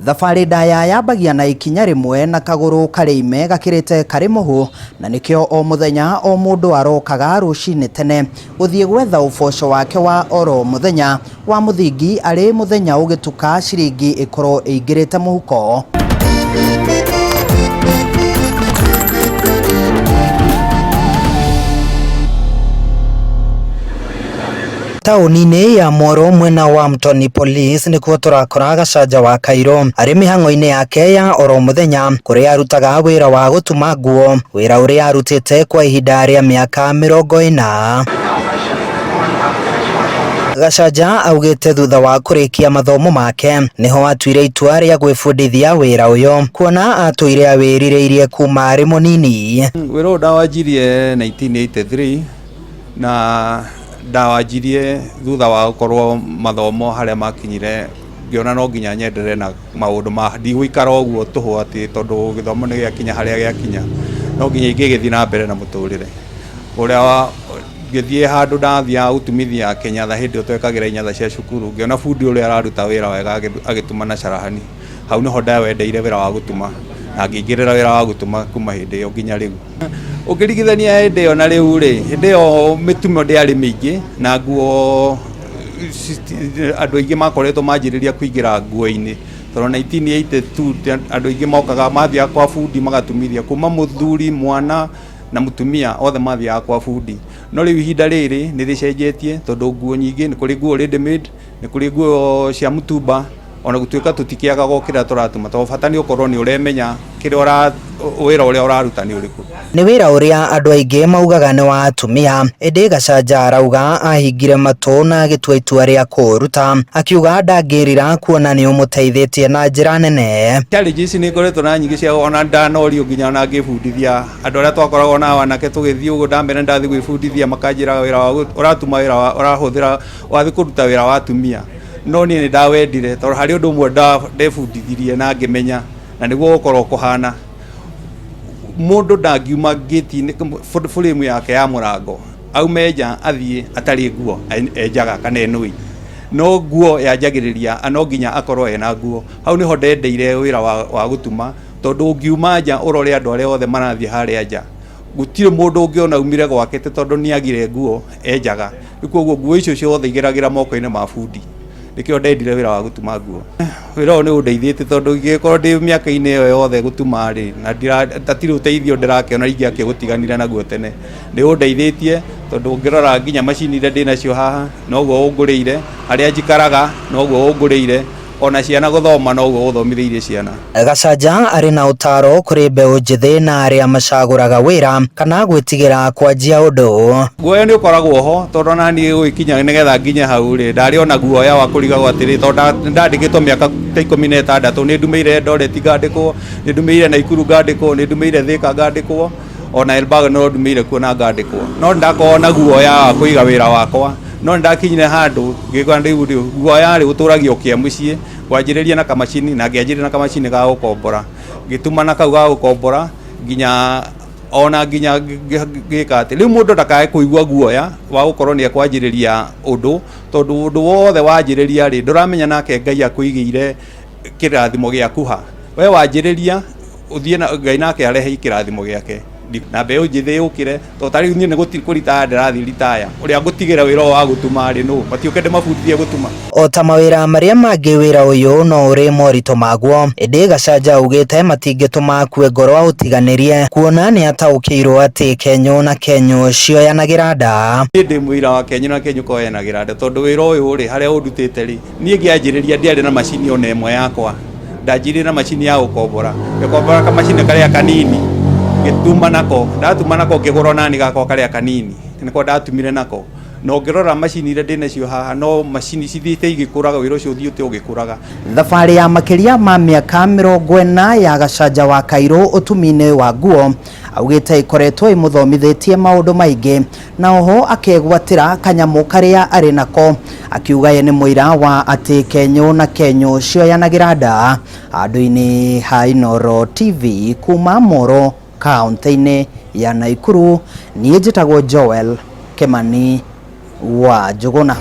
Thabarĩ ndaya yambagia na ikinya rĩmwe na kagũrũ karĩ ime gakĩrĩte karĩ mũhu, na nĩkĩo o mũthenya o mũndũ arokaga rũcinĩ tene gũthiĩ gwetha ũboco wake wa oro mũthenya wa mũthingi arĩ mũthenya ũgĩtuka ciringi ĩkorwo ĩingĩrĩte mũhuko. Taũni-inĩ ya Moro mwena wa Mtoni Police nĩkuo tũrakora Gacanja wa Kairũ arĩ mĩhang'o-inĩ yake ya oro mũthenya kũrĩa arutaga wĩra wa gũtuma nguo, wĩra ũrĩa arutĩte kwa ihinda rĩa mĩaka 40. Gacanja augĩte thutha wa kũrĩkia mathomo make nĩho atuire itua rĩa gwĩbundithia wĩra ũyũ kuona atũire awĩrirĩirie kuma arĩ mũnini. Wĩra ũyũ ndawanjirie 1983 na ndawanjirie thutha wa gũkorwo mathomo harĩa makinyire ngĩona no nginya nyenderere na maũndũ ma ndigũikara ũguo tũhũ atĩ tondũ gĩthomo nĩ gĩakinya harĩa gĩakinya, no nginya ingĩgĩthiĩ na mbere na mũtũrĩre ũrĩa ngĩthiĩ handũ ndathiaga gũtumithia kĩnyatha hĩndĩ ĩyo twekagĩra inyatha cia cukuru, ngĩona bundi ũrĩa araruta wĩra wega agĩtuma na carahani, hau nĩho ndewendeire wĩra wa gũtuma na ngĩingĩrĩra wĩra wa gũtuma kuma hĩndĩ ĩyo nginya rĩu. Ũkĩringithania hĩndĩ ĩyo na rĩu rĩ, hĩndĩ ĩyo mĩtumo ndĩarĩ mĩingĩ na nguo andũ aingĩ makoretwo manjĩrĩria kũingĩra nguo-inĩ tondũ 1982 andũ aingĩ mokaga mathiaga kwa bundi magatumithia kuma mũthuri, mwana na mũtumia othe mathiaga kwa bundi. No rĩu ihinda rĩrĩ nĩ rĩcenjetie tondũ nguo nyingĩ nĩ kũrĩ nguo ready made, nĩ kũrĩ nguo cia mũtumba ona gũtuĩka tũtikĩagaga o kĩrĩa tũratuma tondũ bata nĩ ũkorwo nĩ ũremenya kĩrĩa wĩra ũrĩa ũraruta nĩ ũrĩkũ. Nĩ wĩra ũrĩa andũ aingĩ maugaga nĩ wa atumia, ĩndĩ Gacanja arauga ahingire matũ na agĩtua itua rĩa kũũruta, akiuga ndangĩrira kuona nĩ ũmũteithĩtie na njĩra nene. Challenges nĩ ngoretwo na nyingĩ cia ona ndanorio nginya ona ngĩbundithia andũ arĩa twakoragwo nao anake tũgĩthiĩ ũguo ndamera ndathiĩ gwĩbundithia makanjĩra wĩra wa ũratuma wĩra wa ũrahũthĩra wathiĩ kũruta wĩra wa atumia, no niĩ nĩ ndawendire tondũ harĩ ũndũ ũmwe ndebundithirie na ngĩmenya na nĩguo gũkorwo kũhana mũndũ ndangiuma ngĩti-inĩ frame yake ya mũrango aume nja athiĩ atarĩ nguo enjaga kana enũi, no nguo yanjagĩrĩria no nginya akorwo ena nguo. Hau nĩho ndendeire wĩra wa gũtuma tondũ ũngiuma nja ũrore andũ arĩa othe marathiĩ harĩa nja, gũtirĩ mũndũ ũngĩona aumire gwake atĩ tondũ nĩ agire nguo enjaga. Rĩu koguo nguo icio ciothe igeragĩra moko-inĩ ma bundi. Nĩkĩo ndendire wĩra wa gũtuma nguo. Wĩra ũyũ nĩ ũndeithĩtie tondũ ingĩgĩkorwo ndĩ mĩaka-inĩ ĩyo yothe gũtuma rĩ, na hatirĩ ũteithio ndĩrakĩona ingĩakĩũtiganire naguo tene. Nĩ ũndeithĩtie tondũ ũngĩrora nginya macini iria ndĩnacio haha noguo ũngũrĩire, harĩa njikaraga noguo ũngũrĩire, ona ciana gũthoma noguo ũthomithĩirie ciana. Gacanja arĩ na ũtaaro kũrĩ mbeũ njĩthĩ na arĩa macagũraga wĩra kana gwĩtigĩra kwanjia ũndũ. Guoya nĩ ũkoragwo ho tondũ ona niĩ gũgĩkinya nĩgetha nginye hau rĩ, ndarĩ ona guoya wa kũrigagwo atĩrĩ, tondũ nĩ ndandĩkĩtwo mĩaka ta 16, nĩ ndumĩire Eldoret ngandĩkwo, nĩ ndumĩire Naikuru ngandĩkwo, nĩ ndumĩire Thĩka ngandĩkwo, ona Elbagon no ndumĩire kuo na ngandĩkwo. No nĩ ndakoragwo na guoya wa kũiga wĩra wakwa, no nĩ ndakinyire handũ ngĩkora rĩu guoya rĩ ũtũragia ũkĩa mũciĩ. Ngwanjĩrĩria na kamacini na ngĩanjĩrĩria na kamacini ga gũkombora, ngĩtuma na kau ga gũkombora nginya ona nginya ngĩka atĩ, rĩu mũndũ ndakae kũigua guoya wa gũkorwo nĩ ekwanjĩrĩria ũndũ, tondũ ũndũ wothe wanjĩrĩria rĩ, ndũramenya nake Ngai akũigĩire kĩrathimo gĩaku ha. We wanjĩrĩria ũthiĩ na Ngai nake arehe kĩrathimo gĩake. Na mbeũ njĩthĩ yũkĩre, tondũ ta rĩu niĩ nĩ kũritaya ndĩrathiĩ ritaya, ũrĩa ngũtigĩra wĩra ũyũ wa gũtuma rĩ nũ? Matiũke ndĩmabundithie gũtuma? O ta mawĩra marĩa mangĩ wĩra ũyũ no ũrĩ moritũ maguo, ĩndĩ Gachanja augĩte matingĩtũma akue ngoro aũtiganĩrie kuona nĩ ataũkĩirwo atĩ kenyũ na kenyũ cioyanagĩra nda. Niĩ ndĩ mũira wa kenyũ na kenyũ koyanagĩra nda tondũ wĩra ũyũ rĩ, harĩa ũndutĩte rĩ, Niĩ ngĩanjĩrĩria ndiarĩ na macini ona ĩmwe yakwa, ndanjirie na macini ya gũkombora, ngĩkombora kamacini karĩa kanini, ngĩtuma nako, ndatuma nako ngĩgũra onani gakwa karĩa kanini, nĩko ndatumire nako. Na ũngĩrora macini iria ndĩnacio haha no macini cithiĩte igĩkũraga, wĩra ũcio ũthiĩte ũgĩkũraga. Thabarĩ ya makĩria ma mĩaka 40 ya Gacanja wa Kairũ ũtumi-inĩ wa nguo, augĩte ĩkoretwo ĩmũthomithĩtie maũndũ maingĩ na oho akegwatĩra kanyamũ karĩa arĩ nako, akiuga ye nĩ mũira wa atĩ kenyũ na kenyũ cioyanagĩra nda. Handũ-inĩ ha Inooro TV kuma Moro kaũntĩ-inĩ ya Naikuru, niĩ njĩtagwo Joel Kĩmani wa Njũgũna.